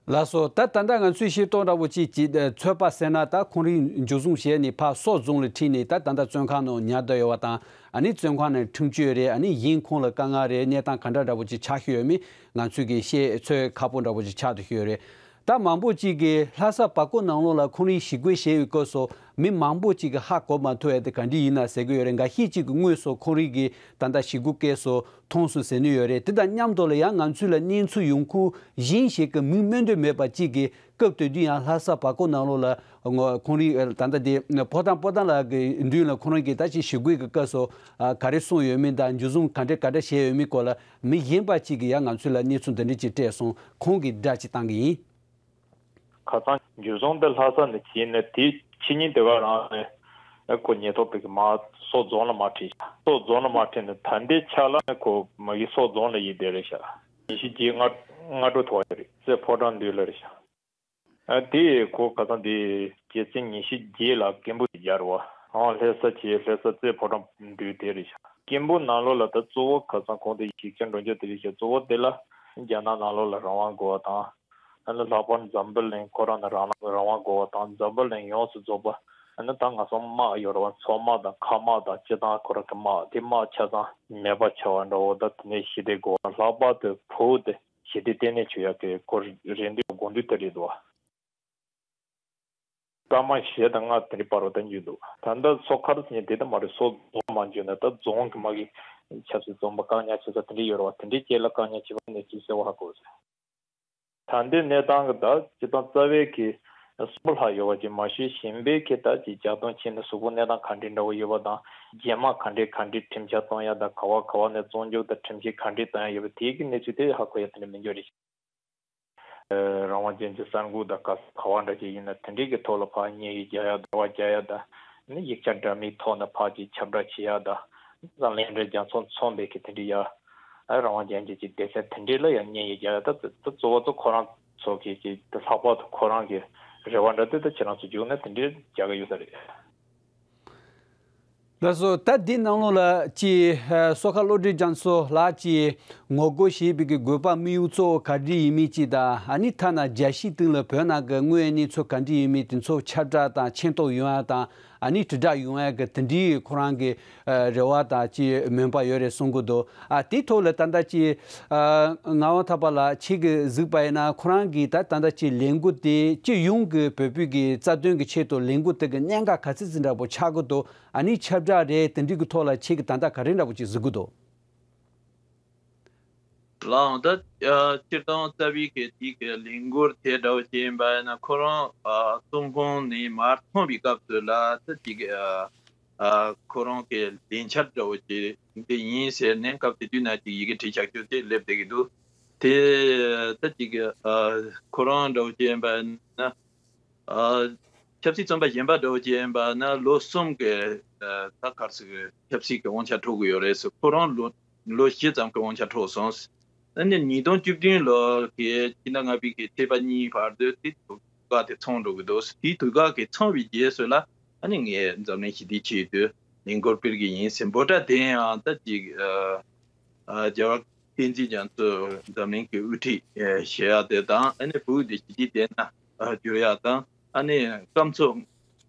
ལགས་སོ། ད་ད་ལྟ་ང་ཚོས་ཤེས་རྟོགས་འདྲ་བོ་ཅིག་ཅིག་ཚོད་དཔག་ཟེར་ན། ད་ཁོང་རང་འཇུ་བཟུང་བྱས་ནས་ཕར་སོག་རྫོང་ལ་ཁྲིད་ནས། ད་ད་ལྟ་བཙོན་ཁང་ནང་ཉར་བསྡད་ཡོད་པ་དང་། ཨ་ནི་བཙོན་ཁང་ནས་ཁྲིམས་གཅོད་རེད། ཨ་ནི་གཞན་ཁོང་ལ་དཀའ་ངལ་རེད། གནས་སྟངས་ག་འདྲ་འདྲ་བོ་ཅིག་ཆགས་བཞིན་ཡོད་མེད་ང་ཚོས་ཀྱི་ཤེས་ཚོད་ཁག་པོ་འདྲ་བོ་ཅིག་ཆགས་བསྡད་བཞིན་ཡོད་རེད། ད་མང་པོ་ཅིག་གིས་ལྷ་ས་བར་སྐོར་ནང་ལོགས་ལ་ཁོང་རང་ཞི་རྒོལ་བྱས་པའི་སྐབས་སུ། མི་མང་པོ་ཅིག་གིས་ཧ་གོ་མ་ཐུབ་ཡ་དེ་ག་འདྲ་ཡིན་ན་ཟེར་གྱི་ཡོད་རེད། འགའ་ཤས་ཅིག་གིས་དངོས་སུ་ཁོང་རང་གི་ད་ལྟ་ཞི་རྒོལ་སྐབས་སུ་མཐོང་སོང་ཟེར་ནི་ཡོད་རེད། དེ་དང་མཉམ་དུ་ལ་ཡང་ང་ཚོ་ལ་གནས་ཚུལ་ཡོང་ཁུངས་གཞན་ཞིག་གི་མིང་སྨོས་འདོད་མེད་པ་ཅིག་གིས། སྐབས་དེ་དུས་ཡང་ལྷ་ས་བར་སྐོར་ནང་ལོགས་ལ་ངོ་ཁོང་རང་ད་ལྟ་དེ་ཕོ་བྲང་པོ་ཏཱ་ལ་གི་མདུན་ལ་ཁོང་རང་གིས་ད་ཅིག་ཞི་རྒོལ་གྱི་སྐབས་སུ་ག་རེ་གསུངས་ཡོད་མེད་དང་། འཇུ་བཟུང་ག་འདྲ་ག་འདྲ་བྱས་ཡོད་མེད་སྐོར་ལ་མི་གཞན་པ་ཅིག་གིས་ཡང་ང་ཚོ་ལ་གནས་ཚུལ་འདི་འདྲ་ཅིག་སྤྲད་སོང་། ཁོང་གིས་སྒྲ་ཅིག་བཏང་གི་ཡིན། ཁ་སང་འཇུ་བཟུང་དེ་ལྷ་ས་ནས་བྱས་ནས། དེའི་ཕྱི་ཉིན་དེ་ག་རང་ནས་ཁོ་ཉེན་རྟོག་པས་མར་སོག་རྫོང་ལ་མར་ཁྲིད། སོག་རྫོང་ལ་མར་ཁྲིད་ནས། ད་ལྟའི་ཆ་ལ་ཁོ་མ་གི་སོག་རྫོང་ལ་ཡོད་བསྡད་རེད་ཤག་ཉི་ཤུ་བརྒྱད་སྔ་སྔ་དྲོ་ཐོག་རེད། རྩེ་ཕོ་བྲང་མདུན་ལ་རེད་ཤག་ཨ་དེ་ཁོ་ཁ་སང་དེ་སྤྱི་ཚེས་ཉི་ཤུ་བརྒྱད་ལ་སྐད་འབོད་ཅིག་བརྒྱབ་རེད་བ། ཨང་། ལྷ་ས་བྱས། ལྷ་ས་རྩེ་ཕོ་བྲང་མདུན་དེ་རེད་ཤག་སྐད་འབོད་ནང་ལོགས་ལ་ད་གཙོ་བོ་ཁ་སང་ཁོང་དེ་ཞིག་ཆ་འགྲོ་རྒྱུ་དེ་རེད་ཤག་གཙོ་བོ་དེ་ལ་རྒྱ་ནག་ནང་ལོགས་ལ་རང་དབང་དགོས་པ་དང་། ཨ་ནི་ལྷག་པར་འཛམ་བུ་གླིང་ཁོ་རང་ནས་རང་རང་དབང་དགོས་པ་དང་། འཛམ་བུ་གླིང་ཡོངས་སུ་རྫོགས་པ། ཨ་ནི་ད་ང་ཚོ་དམག་ཡོད་རེད་བ། མཚོ་དམག་དང་མཁའ་དམག་དང་སྤྱི་བཏང་ཁོ་རང་གི་དམག་དེ་དམག་ཆ་ཚང་མེད་པ་ཆགས་པ་འདྲ་བོ། ད་དེ་ནས་ཞི་བདེ་དགོས་པ། ལྷག་པར་དུ་བོད་དེ་ཞི་བདེ་བརྟན་གནས་བྱེད་ཡག་གི་ཁོ་རེ་འདུན་དགོངས་འདུན་དེ་རེད་འདུག་བ། སྐར་མ་བཞི་དང་ལྔ་དེ་འདྲའི་བར་དུ་ད་འཇུས་འདུག་ད་ལྟ་སོག་མཁར་ཟེར་མཁན་དེ་ད་མ་རེད། སོག་རྫོང་མར་འཇུས་ནས། ད་རྫོང་གི་མ་གི་ཆབ་སྲིད་བཙོན་པ་བཀག་ཉར་བྱེད་ས་དེ་འདྲ་ཡོད་རེད་བ། དེ་འདྲའི་རྐྱེན་ལ་བཀག་ཉར་བྱས་པ་གནས་ཚུལ་གསལ་བོ་ཧ་གོ་སོང་། ད་ལྟའི་གནས་སྟངས་ཀྱི་ད་སྤྱི་བཏང་རྩ་བའི་གི་གསུམ་པ་ལྷག་ཡོད་པ་ཅིག་མ་ཤེས། གཞན་པའི་གི་ད་ཅིག་ལྗགས་རྡུང་བྱས་ནས་གཟུགས་པོ་གནས་སྟངས་ག་འདྲའི་འདྲ་བོ་ཡོད་པ་དང་། རྗེས་མ་ག་འདྲའི་ག་འདྲའི་ཁྲིམས་འཆར་གཏོང་ཡ་དང་། ག་བ་ག་བ་ནས་བཙོན་འཇུག་དང་ཁྲིམས་ཆད་ག་འདྲའི་གཏོང་ཡ་ཡོད་པ་དེའི་གི་གནས་ཚུལ་དེ་ཧ་གོ་ཡ་དེ་འདྲ་མི་འདུག་རེད། རང་དབང་ཅན་གྱི་གསར་འགོད་དང་ག་ག་བ་འདྲ་ཅིག་ཡིན་ན་དེ་འདྲའི་གི་ཐོག་ལ་ཕར་བརྙན་ཡིག་རྒྱག་ཡ། དྲི་བ་རྒྱག་ཡ་དང་། ནི་ཡིག་ཆ་འདྲ་མིན་ཐོག་ནས་ཕར་ཅིག་ཁྱབ་བསྒྲགས་བྱེད་ཡ་དང་། འཛམ་གླིང་འདྲ་རྒྱལ་ཚོགས་མཚོན་པའི་གི་དེ་འདྲའི་ཡ། ཨ་རང་དབང་ཅན་གྱི་ཅིག་སྡེ་ཚན་དེ་འདྲའི་ལ་ཡང་བརྙན་ཡིག་རྒྱག་ཡ། ད་ད་གཙོ་བོ་གཙོ་ཁོ་རང་ཚོ་གི་ཅིག་ད་ལྷག་པར་དུ་ཁོ་རང་གི་རེ་བ་འདྲ་དེ་ད་ཁྱེད་རང་ཚོ་བརྒྱུད་ནས་དེ་འདྲའི་རྒྱག་གི་ཡོད་ས་རེད། ལགས་སོ། ད་འདི་ནང་ལོགས་ལ་ཅིག་ཨ་སོ་ཁ་བློ་གྲོས་རྒྱ་མཚོ་ལགས་ཀྱིས་ངོ་རྒོལ་བྱེད་པའི་གི་དགོས་པ་དམིགས་ཡུལ་གཙོ་བོ་ག་འདྲ་ཡིན་མིན་ཅིག་དང་། ཨ་ནི་ཐ་ན་རྒྱལ་སྤྱིའི་སྟེང་ལ་བོད་ནང་གི་དངོས་ཡོད་གནས་ཚུལ་ག་འདྲ་ཡིན་མིན་དེ་ཚོ་ཁྱབ་བསྒྲགས་དང་མཁྱེན་རྟོགས་ཡོང་ཡ་དང་། ཨ་ནི་དྲིལ་བསྒྲགས་ཡོང་ཡ་གི་དེ་འདྲའི་ཁོ་རང་གི་ཨ་རེ་བ་དང་ཅིག་མོས་པ་ཡོད་རེད་གསུང་གི་འདུག་ཨ་དེའི་ཐོག་ལ་ད་ལྟ་ཅིག་ཨ་ངག་དབང་ཐར་པ་ལགས་ཁྱེད་ཀྱིས་གཟིགས་པ་ཡིན་ན། ཁོ་རང་གིས་ད་ད་ལྟ་ཅིག་ལས་འགུལ་དེ་སྤྱི་ཡོངས་ཀྱི་བོད་པའི་གི་རྩ་དོན་གྱི་ཆེད་དུ་ལས་འགུལ་དེ་གི་གནད་འགག་ག་ཚོད་ཅིག་འདྲ་པོ་ཆགས་ཀྱི་འདུག་ཨ་ནི་ཁྱབ་བསྒྲགས་རེད། དེ་འདྲའི་གི་ཐོག་ལ་ཁྱེད་ཀྱིས་ད་ལྟ་ག་རེ་འདྲ་པོ་ཅིག་གཟིགས་ཀྱི་འདུག་ལགས་འོང་། ད་ཨ་སྤྱིར་བཏང་རྩ་བའི་གི་དེའི་གི་ལས་འགུལ་དེ་འདྲ་བོ་ཅིག་ཡིན་པ་ཡིན་ན། ཁོ་རང་ཨ་བཙོན་ཁང་ནས་མར་ཐོན་པའི་སྐབས་སུ་ལ་ད་ཅིག་ཨ་ཨ་ཁོ་རང་གི་ལས་འཆར་འདྲ་བོ་ཅིག་འདི་ཡིན་ཟེར་ནས་སྐབས་དེ་དུས་ན་ཅིག་ཡི་གེ་བྲིས་བཞག་རྒྱུ་དེ་སླེབས་བསྡད་ཀྱི་འདུག་དེ་ད་ཅིག་ཨ་ཁོ་རང་འདྲ་བོ་ཅིག་ཡིན་པ་ཡིན་ན། ཨ་ཆབ་སྲིད་བཙོན་པ་གཞན་པ་འདྲ་བོ་ཅིག་ཡིན་པ་ན་ལོ་གསུམ་གྱི་ཨ་ད་ག་རེ་ཟེར་གི་ཆབ་སྲིད་ཀྱི་དབང་ཆ་འཕྲོག་གི་ཡོད་རེད་ཟེར། ཁོ་རང་ལོ་ལོ་བཞི་ཙམ་གྱི་དབང་ཆ་འཕྲོག་སོང་། ཨ་ནི་ཉིས་སྟོང་བཅུ་བདུན་ལོ་གི་སྤྱི་ཟླ་ལྔ་པའི་གི་ཚེས་པ་གཉིས་བར་དུ་དེ་དུས་བཀག་དེ་ཚང་འགྲོ་གི་འདུག་དེའི་དུས་བཀག་གི་ཚང་བའི་རྗེས་སུ་ལ་ཨ་ནི་ངས་འཛམ་གླིང་ཞི་བདེའི་ཆེད་དུ་ལས་འགུལ་སྤེལ་གི་ཡིན་ཟེར་འབོད་སྒྲ་དེ་ཡང་ད་ཅིག་ཨ་ཨ་རྒྱལ་བ་བསྟན་འཛིན་རྒྱ་མཚོ་འཛམ་གླིང་གི་དབུ་ཁྲིད་ཨེ་བྱེད་ཡག་དེ་དང་། ཨ་ནི་བོད་དེ་ཞི་བདེའི་སྡེ་ན་ཨ་བསྒྱུར་ཡག་དང་། ཨ་ནི་སྐམ་མཚོ་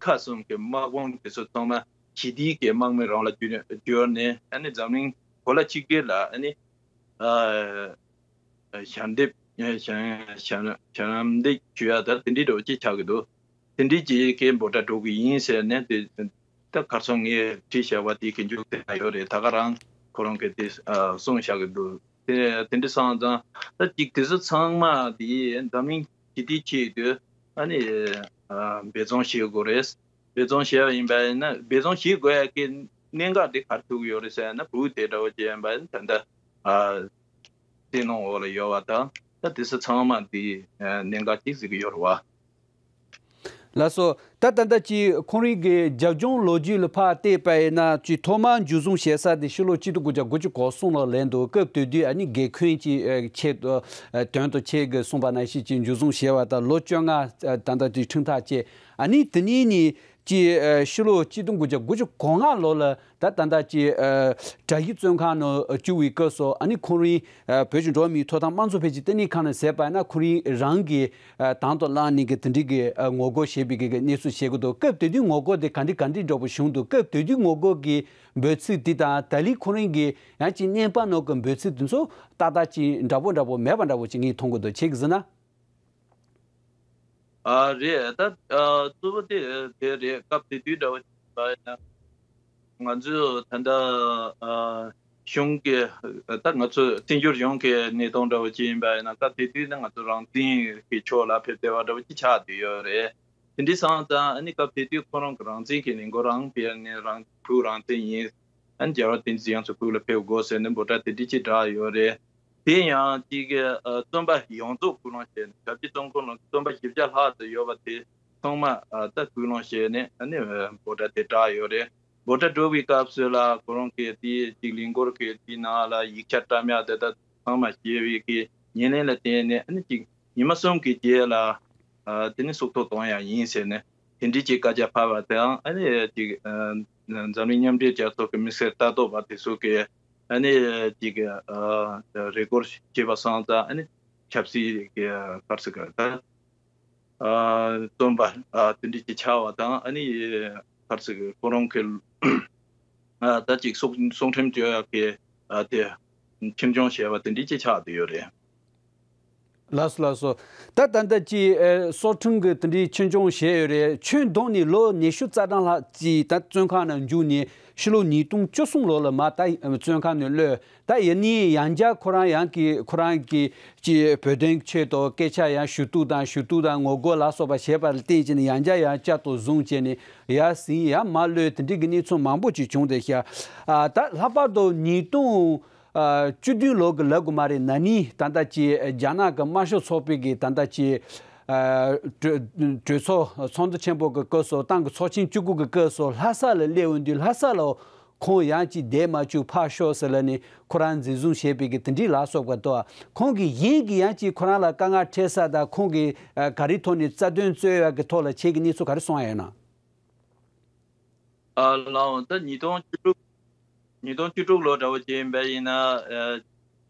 ཁ་གསུམ་གྱི་དམག་དཔུང་དེ་ཚོ་ཚང་མ་ཞི་བདེའི་གི་དམག་མི་རང་ལ་བསྒྱུར་བསྒྱུར་ནས། ཨ་ནི་འཛམ་གླིང་གོ་ལ་གཅིག་གྱུར་ལ་ཨ་ནི་ཨ་ཞལ་འདེབས་ཞལ་ཞལ་ཞལ་འདེབས་ཞུ་ཡག་ད་དེ་འདྲའི་འདྲ་བོ་ཅིག་ཆགས་ཀྱི་འདུག་དེ་འདྲའི་ཅིག་གི་འབོད་སྒྲ་སྒྲོག་གི་ཡིན་ཟེར་ནས། དེ་ད་གར་སོང་ངས་བྲིས་བཞག་པ་དེ་གི་མཇུག་དེ་ན་ཡོད་རེད། ད་ག་རང་ཁོ་རང་གིས་དེ་ཨ་གསུངས་བཞག་གི་འདུག་དེ་དེ་འདྲ་སོང་ཙང་ད་ཅིག་དེ་ཚོ་ཚང་མ་དེ་འཛམ་གླིང་ཞི་བདེའི་ཆེད་དུ་ཨ་ནི་ཨ་འབད་བརྩོན་བྱེད་དགོས་རེད། འབད་བརྩོན་བྱས་པ་ཡིན་པ་ཡིན་ན། འབད་བརྩོན་བྱེད་དགོས་ཡ་གི་གནད་འགག་དེ་ག་རེ་ཐུག་ཡོད་རེད་ཟེར་ན། བོད་དེ་འདྲ་བོ་ཅིག་ཡིན་པ་ཡིན་ན་ད་ལྟ་ཨ་བཙན་གནོན་འོག་ལ་ཡོད་པ་དང་། ད་དེ་ཚོ་ཚང་མ་དེ་ཨ་གནད་འགག་ཅིག་གཟིགས་ཀྱི་ཡོད་རེད་བ། ལགས་སོ། ད་ད་ལྟ་ཅིག་ཁོང་རང་གི་རྒྱབ་ལྗོངས་ལོ་རྒྱུས་ལ་ཕར་བལྟས་པ་ཡིན་ན། ཅིག་ཐོག་མར་འཇུ་བཟུང་བྱེད་ས་དེ་ཕྱི་ལོ་གཅིག་སྟོང་དགུ་བརྒྱ་དགུ་བཅུ་གོ་གསུམ་ལ་སླེབས་འདུག་སྐབས་དེ་དུས་ཨ་ནི་སྒེར་འཁོན་གྱི་ཨ་ཆེད་དུ་ཨ་དོན་དུ་ཁྱེད་ཀྱིས་གསུངས་པ་ནང་བཞིན་ཅིག་འཇུ་བཟུང་བྱས་པ་དང་། ལོ་བཅོ་ལྔ་ཨ་ད་ལྟ་དེ་ཁྲིམས་ཐག་བཅད། ཨ་ནི་དེ་ནས་ནི་ ཀྱི་ཕྱི་ལོ་ཆིག་སྟོང་དགུ་བརྒྱ་དགུ་བཅུ་གོ་ལྔ་ལོ་ལ་ད་ད་ལྟ་ཀྱི་གྲྭ་བཞི་བཙོན་ཁང་ནང་བཅུག་པའི་སྐབས་སུ་ཨ་ནི་ཁོང་རང་བོད་ཀྱི་འགྲོ་བ་མིའི་ཐོབ་ཐང་དམངས་གཙོ་འཕེལ་རྒྱས་ལྟེ་གནས་ཁང་ནས་ཟེར་བ་ན་ཁོང་རང་རང་གི་དང་དུ་བླངས་ནས་ཀྱི་དེ་འདྲའི་གི་ངོ་རྒོལ་བྱེད་པའི་གི་གནས་ཚུལ་བཤད་ཀྱི་འདུག་སྐབས་དེ་དུས་ངོ་རྒོལ་དེ་ག་འདྲ་ག་འདྲའི་འདྲ་པོ་བྱུང་འདུག་སྐབས་དེ་དུས་ངོ་རྒོལ་གྱི་འབོད་ཚིག་འདི་དང་ད་ལན་ཁོང་རང་གི་ཡང་ཅིག་བརྙན་པར་ནང་གི་འབོད་ཚིག་དེ་ཚོ་ཏག་ཏག་ཅིག་འདྲ་པོ་འདྲ་པོ་མེད་པ་འདྲ་པོ་ཅིག་ངས་མཐོང་གི་འདུག་ཁྱེད་ཀྱིས་གཟིགས་ན། ཨ་རེད། ད་ཨ་གཙོ་བོ་དེ་དེ་རེད། སྐབས་དེ་དུས་འདྲ་བོ་ཡིན་པ་ཡིན་ན་ང་ཚོས་ད་ལྟ་ཨ་གཞུང་གི་ད་ང་ཚོ་བཙན་བྱོལ་གཞུང་གི་གནས་སྟངས་འདྲ་བོ་ཅིག་ཡིན་པ་ཡིན་ན། སྐབས་དེ་དུས་ནི་ང་ཚོ་རང་བཙན་གྱི་ཕྱོགས་ལ་ཕེབས་བསྡད་པ་འདྲ་བོ་ཅིག་ཆགས་བསྡད་ཡོད་རེད། དེ་འདྲ་སོང་ཙང་ཨ་ནི་སྐབས་དེ་དུས་ཁོ་རང་གི་རང་བཙན་གྱི་ལས་འགུལ་རང་སྤེལ་ནས་རང་བོད་རང་བཙན་ཡིན། ཨ་ནི་རྒྱལ་བ་བསྟན་འཛིན་དབྱངས་སུ་བོད་ལ་ཕེབས་དགོས་ཟེར་ནས་འབོད་སྒྲ་དེ་འདྲ་ཅིག་བསྒྲགས་ཡོད་རེད། དེ་ཡང་གཅིག་གི་ཨ་བཙོན་པ་ཡོངས་རྫོགས་སྐུལ་སློང་བྱས་ནས་ཞབས་ཕྱི་བཙོན་ཁང་ནང་བཙོན་པ་བཞི་བརྒྱ་ལྷག་ཙམ་ཡོད་པ་དེ་ཚང་མ་ཨ་ད་སྐུལ་སློང་བྱས་ནས་ཨ་ནི་འབོད་སྒྲ་དེ་བསྒྲགས་ཡོད་རེད། འབོད་སྒྲ་སྒྲོག་པའི་སྐབས་སུ་ལ་ཁོ་རང་གིས་དེའི་གཅིག་ལས་འགུལ་གྱི་དེའི་ནང་ལ་ཡིག་ཆ་བཀྲམ་ཡག་དེ་དག་ཚང་མ་བྱས་པའི་གི་ཉེར་ལེན་ལ་བརྟེན་ནས་ཨ་ནི་གཅིག་ཉི་མ་གསུམ་གྱི་རྗེས་ལ་ཨ་དེ་ནི་སྲོག་ཐོག་གཏོང་ཡག་ཡིན་ཟེར་ནས་དེ་འདྲའི་གཅིག་བཀའ་རྒྱ་ཕབ་པ་དང་ཨ་ནི་གཅིག་ཨ་འཛམ་གླིང་མཉམ་འབྲེལ་རྒྱལ་ཚོགས་ཀྱི་དམིགས་བསལ་ལྟ་རྟོག་པ་དེ་ཚོ་གིས་ཨ་ནི་གཅིག་ཨ་རེ་སྐུལ་བྱས་པ་སོང་ཙང་ཨ་ནི་ཆབ་སྲིད་ཀྱི་ག་རེ་ཟེར་དགོས་རེད། ད་ཨ་བཙོན་པ་ཨ་དེ་འདྲ་ཅིག་ཆགས་པ་དང་ཨ་ནི་ག་རེ་ཟེར་དགོས་རེད། ཁོ་རང་གི་ཨ་ད་ཅིག་སྲོག་སྲོག་ཁྲིམས་གཅོད་ཡག་གི་ཨ་དེ་ཆེད་སྦྱོང་བྱས་པ་དེ་འདྲ་ཅིག་ཆགས་བསྡད་ཡོད་རེད། ལགས་སོ་ལགས་སོ། ད་ད་ལྟ་ཅིག་ཨ་སྲོག་ཁྲིམས་ཀྱི་དེ་འདྲའི་ཆེད་སྦྱོང་བྱས་ཡོད་རེད། ཁྱོན་བསྡོམས་ནས་ལོ་ཉི་ཤུ་རྩ་གྲངས་ལྷག་ཅིག་ད་བཙོན་ཁང་ནང་བཅུག་ནས་ཕྱི་ལོ་ཉིས་སྟོང་བཅུ་གསུམ་ལོ་ལ་མར་ད་བཙོན་ཁང་ནས་གློད། ད་ཡིན་ནའི་ཡང་བསྐྱར་ཁོ་རང་ཡང་གི་ཁོ་རང་གི་ཅིག་བོད་དོན་ཆེད་དུ་སྐད་ཆ་ཡང་ཞུ་གཏུག་དང་ཞུ་གཏུག་དང་ངོ་རྒོལ་ལ་སོགས་པ་བྱས་པ་ལ་བརྟེན་བྱས་ནས་ཡང་བསྐྱར་ཡང་བསྐྱར་དུ་བཟུང་བྱས་ནས་ཡར་ཟིན་ཡར་མར་གློད་དེ་འདྲའི་གི་གནས་ཚུལ་མང་པོ་ཅིག་བྱུང་བསྡད་ཤག་ཨ་ད་ལྷག་པར་དུ་ཉིས་སྟོང་ཨ་བཅུ་བདུན་ལོ་གི་ལབ་དགོས་མ་རེད། ན་ནིང་ད་ལྟ་ཅིག་རྒྱ་ནག་གི་དམར་ཤོག་ཚོགས་པའི་གི་ད་ལྟ་ཅིག་ཨ་གྲོས་གྲོས་ཚོགས་ཚོགས་འདུ་ཆེན་པོ་གི་སྐབས་སུ་ཏང་གི་ཚོགས་ཆེན་བཅུ་དགུ་གི་སྐབས་སུ་ལྷ་ས་ལ་སླེབས་ཡོང་དུས་ལྷ་ས་ལ་ཁོང་ཡང་ཅིག་བསྡད་མ་བཅུག་ཕར་ཤོག་ཟེར་ལབ་ནས་ཁོ་རང་འཛིན་བཟུང་བྱས་པའི་གི་དེ་འདྲའི་ལ་སོགས་པ་དང་ཁོང་གི་གཞན་གྱི་ཡང་ཅིག་ཁོ་རང་ལ་དཀའ་ངལ་འཕྲད་ས་དང་ཁོང་གི་ཨ་ག་རེ་ཐོག་ནས་རྩ་དོན་རྩོད་ཡག་གི་ཐོག་ལ་ཁྱེད་ཀྱི་གནས་ཚུལ་ག་རེ་གསུང་ཡ་ཡོད་ན། ཨ་ལའོ་ད་ཉིས་སྟོང་བཅུ་དྲུག་ཉིས་སྟོང་བཅུ་དྲུག་ལོ་འདྲ་བོ་ཅིག་ཡིན་པ་ཡིན་ན་ཨ་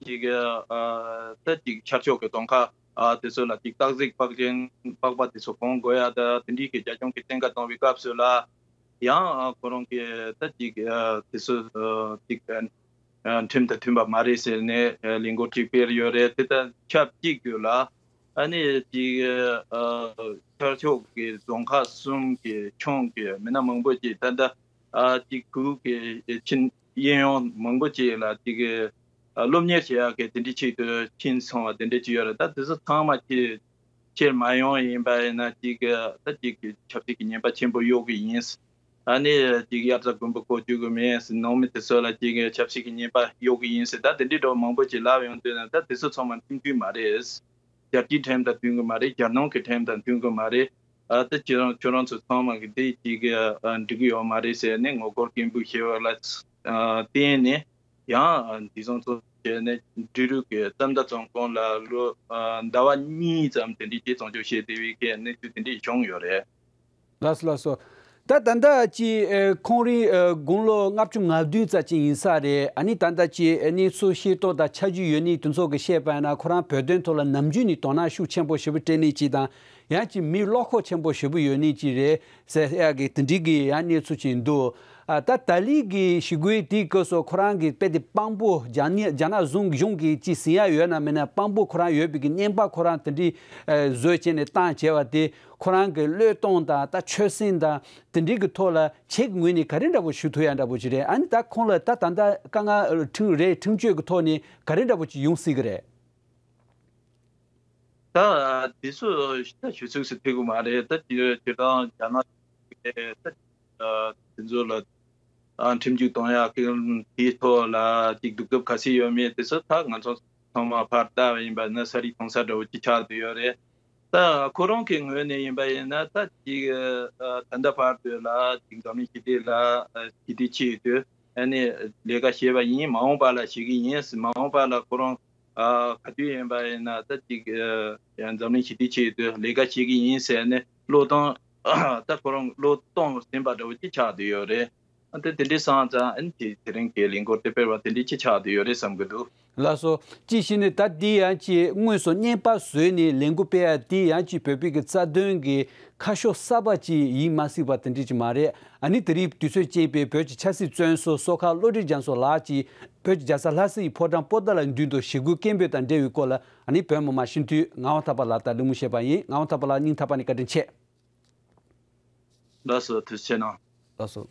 ཅིག་ཨ་ད་ཅིག་ཤར་ཕྱོགས་ཀྱི་རྫོང་ཁག་ཨ་དེ་ཚོ་ལ་ཅིག་སྟག་གཟིག་པགས་ཅན་པགས་པ་དེ་ཚོ་གོང་དགོས་ཡ་ད་དེ་འདྲའི་གི་རྒྱ་གཞུང་གི་བཙན་བཀའ་བཏང་བའི་སྐབས་སུ་ལ་ཡང་ཨ་ཁོ་རང་གི་ད་ཅིག་ཨ་དེ་ཚོ་ཨ་ཅིག་ཨ་ཁྲིམས་དང་མཐུན་པ་མ་རེད་ཟེར་ནས་ཨ་ལས་འགུལ་ཅིག་སྤེལ་ཡོད་རེད། དེ་དང་ཆབས་ཅིག་ཏུ་ལ་ཨ་ནི་ཅིག་ཨ་ཤར་ཕྱོགས་ཀྱི་རྫོང་ཁག་གསུམ་གྱི་ཁྱོན་གྱི་མི་སྣ་མང་པོ་ཅིག་ད་ལྟ་ཨ་ཅིག་གུ་གི་ཕྱིན་གཡས་གཡོན་མང་པོ་ཅིག་ལ་ཅིག་ཨ་སློབ་གཉེར་བྱེད་ཡག་གི་དེ་འདྲའི་ཆེད་དུ་ཕྱིན་སོང་བ་དེ་འདྲ་ཅིག་ཡོད་རེད། ད་དེ་ཚོ་ཚང་མ་ཁྱེད་ཁྱེར་མ་ཡོང་ཡིན་པ་ཡིན་ན་ཅིག་ད་ཅིག་ཆབ་སྲིད་ཀྱི་ཉེས་པ་ཆེན་པོ་གཡོག་གི་ཡིན། ཨ་ནི་ཅིག་དབྱར་རྩྭ་དགུན་འབུ་བཀོག་བཅུག་གི་མིན་ནང་མི་དེ་ཚོ་ལ་ཅིག་ཆབ་སྲིད་ཀྱི་ཉེས་པ་གཡོག་གི་ཡིན་ཟེར་ད་དེ་འདྲའི་འདྲ་བོ་མང་པོ་ཅིག་ལབ་ཡོང་དུས་ན་ད་དེ་ཚོ་ཚང་མ་མཐུན་རྐྱེན་མ་རེད། རྒྱལ་སྤྱིའི་ཁྲིམས་དང་མཐུན་གི་མ་རེད། རྒྱལ་ནང་གི་ཁྲིམས་དང་མཐུན་གི་མ་རེད། ཨ་ད་ཁྱེད་རང་ཁྱོད་རང་ཚོ་ཚང་མ་གི་དེ་ཅིག་ཨ་འགྲིག་གི་ཡོད་མ་རེད་ཟེར་ནས་ངོ་རྒོལ་སྐད་འབོད་བྱས་པ་ལ་ཨ་བརྟེན་ནས་ཡང་ཨ་འདི་བཟང་ཚོ་བྱས་ནས་འབྲི་རུ་གི་རྩམ་མདའ་བཙོན་ཁང་ལ་ལོ་ཨ་ཟླ་བ་གཉིས་ཙམ་དེ་འདྲའི་ཅིག་བཙོན་འཇུག་བྱས་བསྡད་པའི་གི་གནས་ཚུལ་དེ་འདྲའི་བྱུང་ཡོད་རེད། ལགས་སོ་ལགས་སོ། ད་ད་ལྟ་ཅི་ཨེ་ཁོང་རང་ཨེ་དགུང་ལོ་ལྔ་བཅུ་ང་བདུན་ཙམ་ཅིག་ཡིན་ས་རེད། ཨ་ནི་ད་ལྟ་ཅི་ཨེ་གནས་ཚུལ་ཤེས་རྟོགས་དང་ཆ་རྒྱུས་ཡོད་ནི་དེ་ཚོ་གི་བཤད་པ་ཡིན་ན་ཁོ་རང་བོད་དོན་ཐོག་ལ་ནམ་རྒྱུན་ནས་དོ་སྣང་ཤུགས་ཆེན་པོ་ཞེ་པོ་སྤྲད་ནི་ཅིག་དང་ཡང་ཅི་མི་བློ་ཁོག་ཆེན་པོ་ཞེ་པོ་ཡོད་ནི་ཅིག་རེད་ཟེར་ཡ་གི་དེ་འདྲའི་གི་ཡང་གནས་ཚུལ་ཅིག་འདུག་ཨ་ད་ད་ལི་གི་ཞི་རྒོལ་དེའི་སྐབས་སུ་ཁོ་རང་གི་དཔེ་དེ་དཔང་པོ་རྒྱ་ནི་རྒྱ་ནག་གཞུང་གཞུང་གི་ཅི་ཟིན་ཡ་ཡོད་ན་མེད་ན་དཔང་པོ་ཁོ་རང་ཡོད་པའི་གི་རྔན་པ་ཁོ་རང་དེ་འདྲའི་ཨེ་བཟོས་བྱས་ནས་བཏང་བྱས་པ་དེ། ཁོ་རང་གི་བློས་གཏོང་དང་ད་ཆོད་སེམས་དང་དེ་འདྲའི་གི་ཐོག་ལ་ཁྱེད་ཀྱི་ངོས་ནས་ག་རེ་འདྲ་པོ་ཞུ་ཐུབ་ཡ་འདྲ་པོ་ཅིག་རེད། ཨ་ནི་ད་ཁོང་ལ་ད་ད་ལྟ་དཀའ་ངལ་ཁྲིམས་རེད་ཁྲིམས་གཅོད་ཀྱི་ཐོག་ནས་ག་རེ་འདྲ་པོ་ཅིག་ཡོང་སྲིད་ཀྱི་རེད། ད་དེ་ཚོ་ད་ཞུ་ཚིགས་སུ་ཐུག་གི་མ་རེད། ད་དེ་དེ་དང་རྒྱ་ནག་ད་དེ་ཚོ་ལ་ཨ་ཁྲིམས་གཅོད་གཏོང་ཡག་གི་དེའི་ཐོག་ལ་ཅིག་སྡུག་རྩུབ་ག་ཚད་ཡོད་མེད་དེ་ཚོ་ད་ང་ཚོ་ཚང་མ་ཕར་ལྟ་བ་ཡིན་པ་ན་ས་རིག་མཐོང་ས་འདྲ་བོ་ཅིག་ཆགས་བསྡད་ཡོད་རེད། ད་ཁོ་རང་གི་ངོས་ནས་ཡིན་པ་ཡིན་ན་ད་ཅིག་ད་ལྟ་བར་དུ་ལ་ཅིག་འཛམ་གླིང་ཞི་བདེ་ལ་ཞི་བདེ་ཆེད་དུ་ཨ་ནི་ལས་ཀ་བྱས་པ་ཡིན། མ་འོངས་པ་ལ་བྱེད་ཀྱི་ཡིན། མ་འོངས་པ་ལ་ཁོ་རང་ག་དུས་ཡིན་པ་ཡིན་ན་ད་ཅིག་འཛམ་གླིང་ཞི་བདེ་ཆེད་དུ་ལས་ཀ་བྱེད་ཀྱི་ཡིན་ཟེར་ནས་བློས་གཏོང་ ད་ཁོ་རང་བློས་གཏོང་ཟིན་པ་འདྲ་བོ་ཅིག་ཆགས་བསྡད་ཡོད་རེད། ཨ་དེ་དེ་འདྲའི་སོང་ཙང་ཨ་ནི་དེ་དེ་རིང་གི་ལས་འགུལ་དེ་སྤེལ་བ་དེ་འདྲའི་ཅིག་ཆགས་བསྡད་ཡོད་རེད་བསམ་གྱི་འདུག་ལགས་སོ། ཅིའི་ཕྱིར་ནི་ད་འདི་ཡང་ཅིག་དངོས་སུ་བརྙན་པར་བཟོས་ནས་ལས་འགུལ་སྤེལ་ཡ་འདི་ཡང་ཅིག་བོད་པའི་གི་རྩ་དོན་གྱི་ཁ་ཕྱོགས་གསར་པ་ཅིག་ཡིན་མ་སྲིད་པ་དེ་འདྲ་ཅིག་མ་རེད། ཨ་ནི་དེ་རིང་དུས་ཚོད་སྐྱེལ་བའི་བོད་ཀྱི་ཆབ་སྲིད་བཙོན་ཟུར་བསོད་ཁ་བློ་གྲོས་རྒྱ་མཚོ་ལགས་ཀྱིས་བོད་ཀྱི་རྒྱལ་ས་ལྷ་སའི་ཕོ་བྲང་པོ་ཏཱ་ལའི་མདུན་དུ་ཞི་རྒོལ་སྐད་འབོད་དང་འབྲེལ་བའི་སྐོར་ལ་ཨ་ནི་བོད་མི་མང་སྤྱི་འཐུས་ངག་དབང་ཐར་པ་ལགས་དང་གླེང་མོལ་བྱས་པ་ཡིན། ངག་དབང་ཐར་པ་ལགས་སྙིང་ཐག་པ་ནས་བཀའ་དྲིན་ཆེ། ལགས་སོ། ཐུགས་རྗེ་གནང་། ལགས་སོ།